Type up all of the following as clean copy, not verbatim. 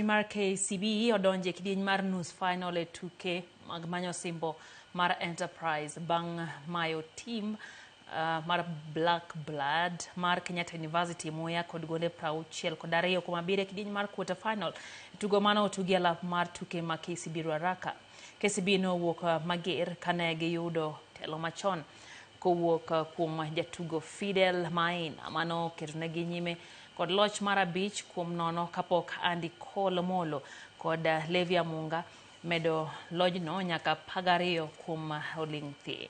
mar KCB odonjo e kidieny mar nus final e tuke mag manyo osimbo mar Enterprise bang' mayo tim mar Black Blood mar Kenyatta University muya kod gonde 62-7 e kidieny mar quarter final. Tugo mano otugi e lap mar tuke ma KCB Ruaraka. KCB nowuok mager kane giyudo telo machon kowuok kuom jatugo Fidel Maina mano oketonegi nyime kod loch mar 5-0 kapok Andy Cole Molo kod Levi Amunga medo lojno nyaka 12 kuom oling' thi.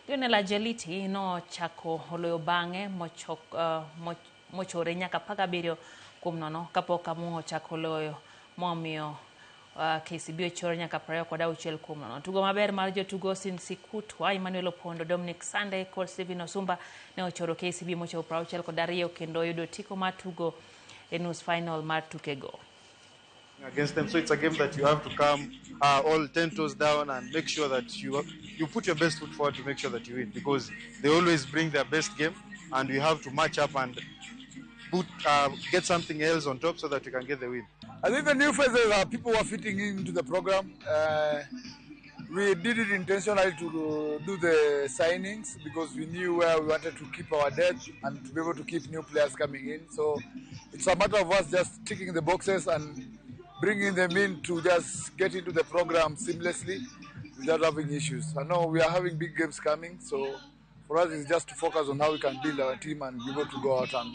Lionel Angeliti nochako oloyo bang'e mochore nyaka 17-0 kapok Amunga ochako loyo momiyo KCB ochor nyaka 26-0. Tugo maber mar jotugo Austin Sikutwa, Emmanuel Opondo, Dominic Sande kod Stephen Osumba ne ochoro KCB mochopo 62 kendo yudo otiko mar tugo e nus final mar tukego. Against them, so it's a game that you have to come all 10 toes down and make sure that you put your best foot forward to make sure that you win, because they always bring their best game and we have to match up and get something else on top so that you can get the win. I think the new faces are people who are fitting into the program. We did it intentionally to do the signings because we knew where we wanted to keep our depth and to be able to keep new players coming in. So it's a matter of us just ticking the boxes and bringing them in to just get into the program seamlessly without having issues. I know we are having big games coming, so for us it's just to focus on how we can build our team and be able to go out and...